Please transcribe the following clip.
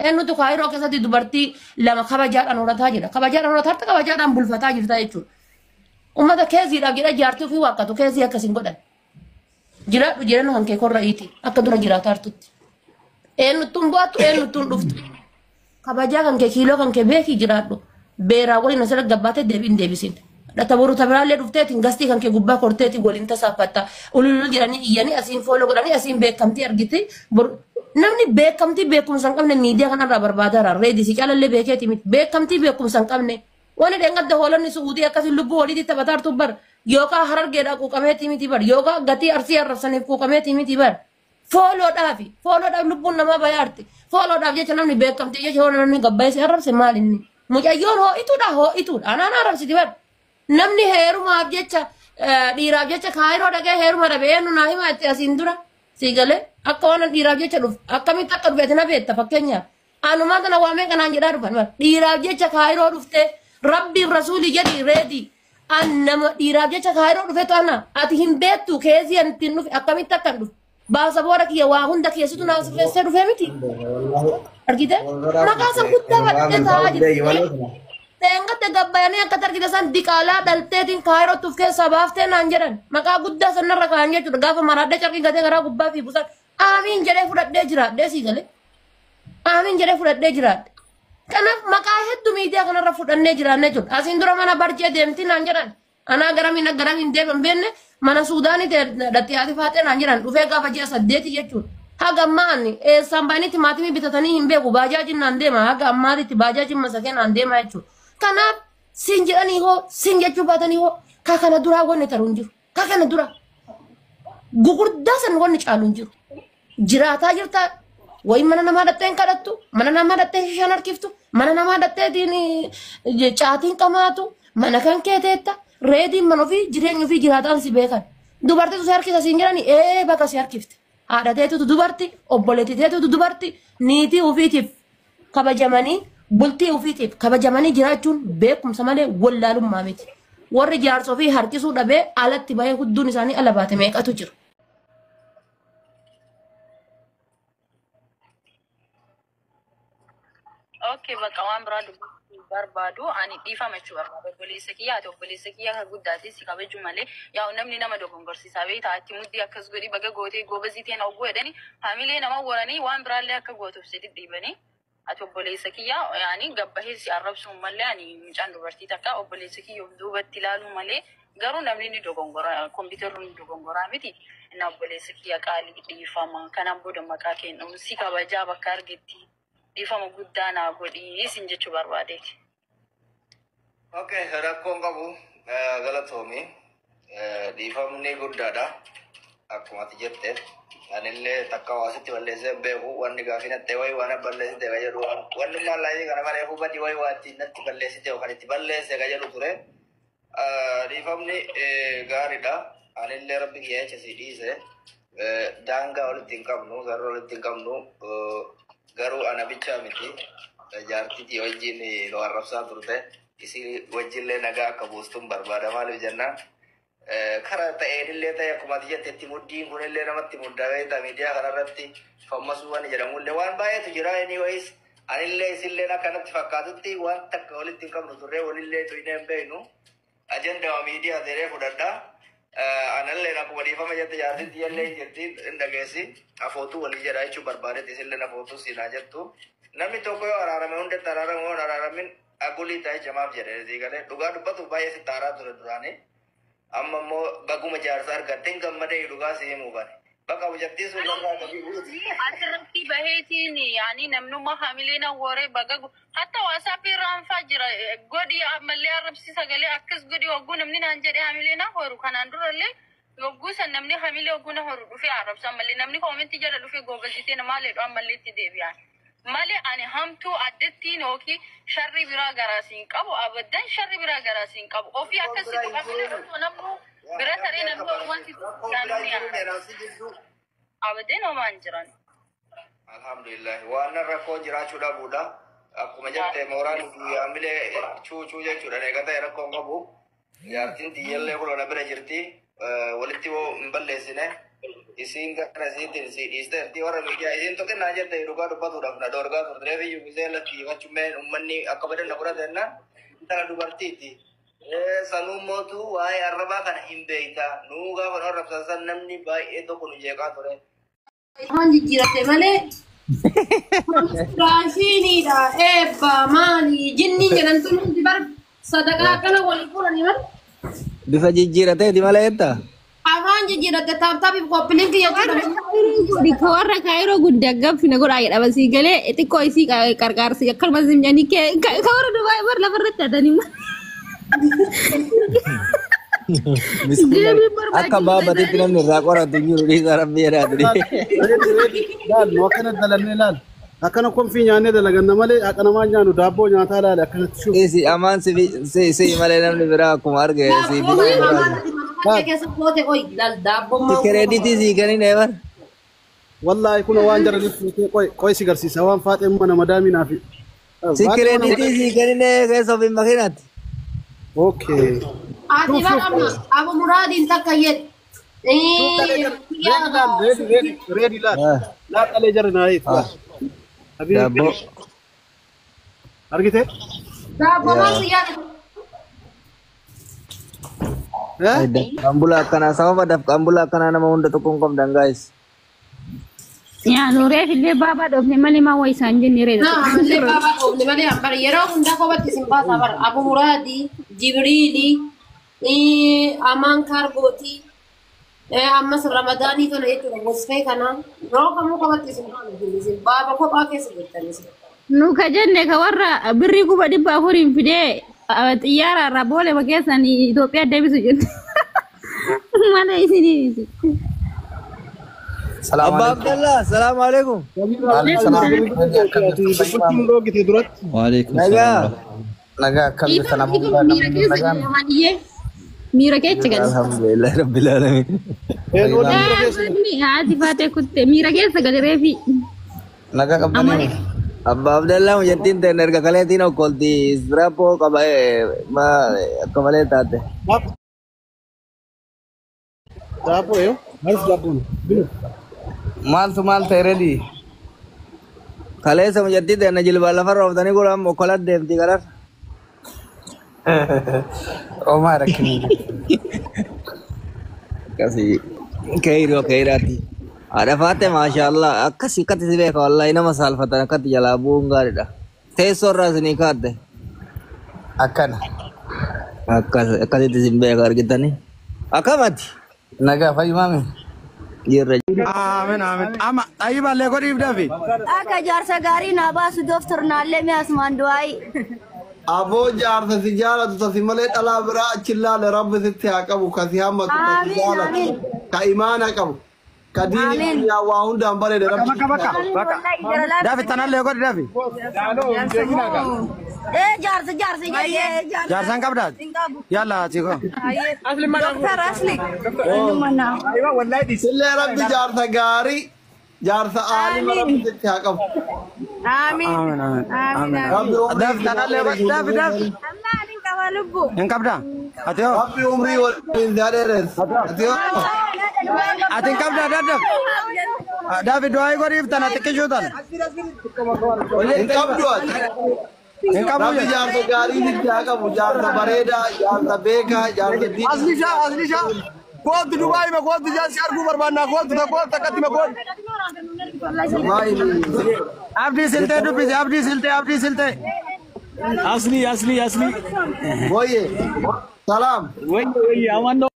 Eenyutu Kaayiroo keessatti dubartii lama kabajaadhaan horataa jira. Kabajaadhaan horataa jirta, kabajaadhaan bulfataa jirta jechuudha. Uummata keeziidhaaf jedha jaartii ofii waaqqatu keezii akkas hin godhan. Jiraadhu jireenya kan kee korra iiti akka dura jiraataa jirtutti. Eenyuttuun bu'attu, eenyuttuun dhuftu. Kabajaa kan kee, kiiloo kan kee beekii jiraadhu. Beeraa waliin asirra gabbaatee deebiin deebisin. Dhata boru tabiraallee dhufteetiin gastii kan kee gubbaa korteetiin waliin tasaaffatta. Ululul jedhanii iyyanii asiin follow godhanii asiin beekamtii argite. Namni beekamtii beekumsa hin qabne miidiyaa kanarraa barbaadaa reedi si caalallee beekeeti miti. Beekamtii beekumsa hin qabne. Wani dheengadda hoolonni Suudii akkasii lubbuu waliitti taphataartu bar, yookaan Harargeedhaa quuqameetii miti bar, yookaan gatii Arsii arrabsaniif quuqameetii miti bar. Followdhaafi followdhaaf lubbuun namaa bayaarti. Followdhaaf jecha namni beekamtii jecha yoo namni gabbaayee si arrabse maal inni? Mucayyoon hoo'ituudha, hoo'ituudha. Anaan arrabsiti bar. Namni heerumaaf jecha, dhiiraaf jecha Kaayiroo dhaqee heeruma dhabe eenyu naa hima itti asiin dura? Sii galee akka waan dhiiraaf jecha dhufe akkamitti akka dhufe ati na beekta fakkeenyaaf. Anumaa kana waamee kanaan jedhaa dhufan bar. Dhiiraaf jecha Kaayiroo dhuftee, Rabbiif Rasuulii jedhi reedii. An nama dhiiraaf jecha Kaayiroo dhufetu ana ati hin beektu keezii ani ittiin dhufe akkamitti akka dhufe. Baasa booda kiyya waa hunda keessattuu naa sirreessee dhufee miti. Argite? Maqaa isa guddaa badhee taa'aa jirti. Dheengadde gabbayanii akka argite san diqaalaa dhalteetiin Kaayirootti of keessaa baaftee naan jedhan. Maqaa guddaa sanarra kaa'an jechuudha. Gaafa maraadhee carqii gatee karaa gubbaa fi busan. Aamiin jedhee fudhadhee jiraadhee sii galee. Aamiin jedhee fudhadhee jiraadhe. Kanaaf maqaa hedduu miidiyaa kanarra fudhannee jiraannee jechuudha. Asiin dura mana barjee deemti naan jedhan. Anaa garamiin garamiin deeman beenne, mana Suudaanii dhattee haati faaxee naan jedhan dhufee gaafa ji'a 8 jechuudha. Haga ammaa ani eessaan baay'inni timaatimii bitatanii hin beeku, baajaajiin naan deema, haga ammaatitti baajaajiin masakee naan deema jechuudha. Kanaaf siin jedhanii hoo, siin jechuu baatanii hoo, ka kana duraa wanni taru hin jiru. Ka kana dura gugurdaa san wanni caalu hin jiru. Jiraataa jirta wayi, mana namaa dhattee hin kadhattu, mana namaa dhattee shishaan harkiftu, mana namaa dhattee caatiin qamaatu, mana kan kee teetta reediin mana ofii jireenya ofii jiraataan si beekan. Dubartiitu si harkisa siin jedhani, ee bakka si harkifte. Haadha teetutu dubarti, obboleettii teetutu dubarti, niitii ofiitiif kabajamanii, bultii ofiitiif kabajamanii jiraachuun beekumsa malee wallaalummaa miti. Warri jaarsa ofii harkisuu dhabee alatti bahee hudduun isaanii ala baate meeqatu jira? Okay, bakka waan biraa dubbachuu barbaadu ani dhiifama jechuu barbaada. Obboleessa kiyya, ati obboleessa kiyya kan guddaati, si kabaju malee yaa namni nama dogongorsiisaa beektaa, itti muddii akkas godhi, baga gootee, goobazii ta'een hogguu jedhani haamilee nama waranii waan biraallee akka gootuuf si dhidhiibanii. Ati obboleessa kiyya, yaani gabbahee si arrabsuun malee ani mucaan dubartii takka obboleessa kiyya of duubatti ilaaluu malee, garuu namni ni dogongora, kompiitarri ni dogongoraa miti. Inni obboleessa kiyya qaalii, dhiifama, kanaan booda maqaa kennu si kabajaa, bakka argetti dhiifama guddaa naa godhii sin jechuu barbaadeeti. Okay, rakkoon qabu, galatoomi. Dhiifamni guddaadha. Akkuma ati jette, anillee takka hawaasitti balleessee hin beeku. Wanni gaafii natti wayi waan balleessite ka jedhu, wanni maallaqii kana malee hubadhi wayi waa ittiin natti balleessite yookaan itti balleesse ka jedhu ture. Dhiifamni gaariidha. Anillee Rabbi kiyya jecha si dhiise. Daangaa walitti hin qabnu, sarara walitti hin qabnu. Garuu ana bichaa miti. Jaartitii wajjin nu arrabsaa turte. Isii wajjillee nagaa akka buustuun barbaada. Maaliif jennaan, karaa ta'eenillee ta'e akkuma ati jette itti muddiin kunillee namatti muddaa beektaa, miidiyaa kanarratti fammasuu waan jedhamullee waan baay'eetu jira. Anyways, anillee isilleen akka natti fakkaatutti waan takka walitti hin qabnu turre, walillee tuynee hin beeknu. Ajandaa miidiyaa ta'ee fudhadha. Anallee akkuma dhiifama jette, jaartiin tiyyallee hin jirti, hin dhageessi. Afootuu walii jedha jechuu barbaadetti, isillee afootuu siinaa jettu. Namni tokko yoo araarame hundatti araarame, yoo hin araaramin agulii ta'e jamaaf jedhe galee dhugaa dubbatu baay'ee sitti aaraa ture duraanii. Amma immoo baguma jaarsa argatte, hin gammadee, dhugaa si himuu bane. Bakka hojjattii sun narraa gadi buuti. Asirratti baheetiin yaani namnummaa hamilee na waree baga hatta WhatsAppii irraan faa jira, godhi ammallee arrabsi sagalee akkas godhi hogguu namni naan jedhe hamilee na horu. Kanaan durallee yogguu san namni hamilee hogguu na horu dhufee arrabsa, ammallee namni commentii jala dhufee goobazitee namaa leedhu ammallee itti deebi'an. Malee ani hamtuu addettiin yookiin sharri biraa garaas hin qabu, abaddan sharri biraa garaas hin qabu. Ofii akkasitti ammallee osoo namnu bira taree namni wanti Rakkoon biraa jiru dheeraasi jidduu. Abadeen homaan jiran. Alhamdulillah, waan rakkoon jiraachuu dhabuudha. Akkuma jette mooraan haamilee cuucuu jechuudha. Egaa ta'e rakkoon qabu. Jaartiin tiyyallee kun na bira jirti. Walitti hoo hin balleessine. Isiin kana isiitiin si dhiisteerti warra miidiyaa isiin tokko naa jette dhugaa dubbatuudhaaf na dorgaa turte reefiyyuu gisee lakkiifachumee uummanni akka badan na fudhate jennaan intala dubartiiti. Sanuu mootu waa'ee arrabaa kana hin beekta. Nuu gaafa nu arrabsan san namni baay'ee tokko nu jeeqaa ture. Afaan jijjiiratte malee. Raashiiniidha, eebba, maali, jinniin jedhamtu hundi bar sadaqaa akkana walii fuudhanii malee. Bifa jijjiirateeti malee jetta? Afaan jijjiiratte taaptaapiif koppiliin kiyya jechuudha. Ka warra Kaayiroo guddaa gaffina godhaa jedhama sii galee xiqqoo isii qarqaarsi akkanumas jedhanii ka warra Dubaay bar lafarratti hatanii. Miskiina akka baabatitti namni irraa qoratu hin jiru dhiisa rabbi jedhaa ture. Laal nu akkana dalannee laal. Akkana konfii nyaannee dalaganna malee akka namaa nyaannu daabboo nyaataa laale akkanatti shuuf. Isi amaan si si malee namni biraa akkuma arge si Daabboo keessa goote oyi laal daabboo maa. Kireeditii sii kennin eebar. Wallaahi kun waan jara fuutee qoy qoy si garsiisa waan faaxeen mana madaamii naafi. Si kireeditii sii kennin keessa ofiin makiinaatti. Okay. Ati bar amma Abu Muraadiin takka jedhe. Reedi reedi laal. Laal dhalee jara naa hiitu. Daabboo. Argite? Daabboo maal si yaada? Dafqaan bulaa akkanaa sababa dafqaan bulaa akkanaa nama hunda tokko hin qabdan guys. Yaa nuureef illee baabaa dhoofne malee maa waa isaan jenne reeda. Naa baabaa dhoofne malee bara yeroo hundaa kophatti isin baasaa bara Abu Muraadii, Jibriilii, Amaan Kaargootii, ammas Ramadaanii kana jechuudha wasfee kana yeroo kamuu kophatti isin baasa isin baaba kophaa keessa jirtan isin. Nu ka jenne ka warra birrii 400,000 fidee xiyyaara irraa boolee keessan Itoophiyaa deebisu jenne. Malee isinii. Abba Abdallah, salaamu alaikum. Dubbattiin dhoogite duratti. Waalaikum Nagaa. salaam. Nagaa akkam jirtan abuu Miira keessa gale maaliyyee? Miira keessa gale. Alhamdulillah rabbil alamin. Miira keessa gale. Haati faatee kutte miira keessa gale reefi. Nagaa qabdanii. Abba Abdallah mucattiin ta'e erga kaleetiin okkolti israapoo qaba ma akka malee taate. Daabboo yoo? Maaliif daabboon? Binu. Maaltu maal ta'e reedi? Kaleessa mucattiin ta'e jilbaa lafarra ooftanii godhan okkolat deemti karar. Oomaa rakkinni. Akkasii keeyroo keeyraati. Haadha faate maashaallah akkasii akkatti si beeka wallahi nama saalfatan akkatti jalaa bu'uun gaariidha. Teessoo irraa isinii kaadde. Akkana. Akkas akkasitti isin beeka argitanii. Akkamati? Nagaa fayyumaami. Jirra. Aamin aamin. Amma xayyiballee godhiif dafi. Akka jaarsa gaarii naa baasu dooftor naallee mi'as maandu'aayi. Aboo jaarsa si jaalatu tasi malee dhalaa biraa achi ilaale rabbi sitti haa qabu ka si hammatu ka si jaalatu ka imaana qabu ka diini yaa waa hundaan bareede rabbi. Bakka bakka bakka. Dafi tanallee godhi dafi. Ee jaarsa jaarsa jedhee jaarsa. Jaarsaan qabdaa? Yalla ati ko. Dooktar Asli. Sillee rabbi jaarsa gaarii jaarsa aalima rabbi sitti haa qabu. Amiin. Aamin aamin. Aamin. Rabbi umrii Dafi tanallee godhi dafi dafi. Amma ani qaba lubbu. Hin qabdaa? Ati hoo? Rabbi umrii waliin si haa dheeressu. Ati hoo? Ati hin qabdaa daddaf? Dafi du'aa godhiif tana xiqqishuu tana. Hin qabdu ati. Hin qabu Rabbi jedhe. jaarsa gaarii sitti haa qabu jaarsa bareedaa jaarsa beekaa jaarsa diinii. Asli shaa asli shaa. Kootu Dubaay ma kootu jaarsi arguu barbaannaa kootu ta kootu takkatti ma kootu. Abdii siltee dubbisi abdii siltee abdii siltee. Asli asli asli. Oye, salaam. Wayye wayye amaan.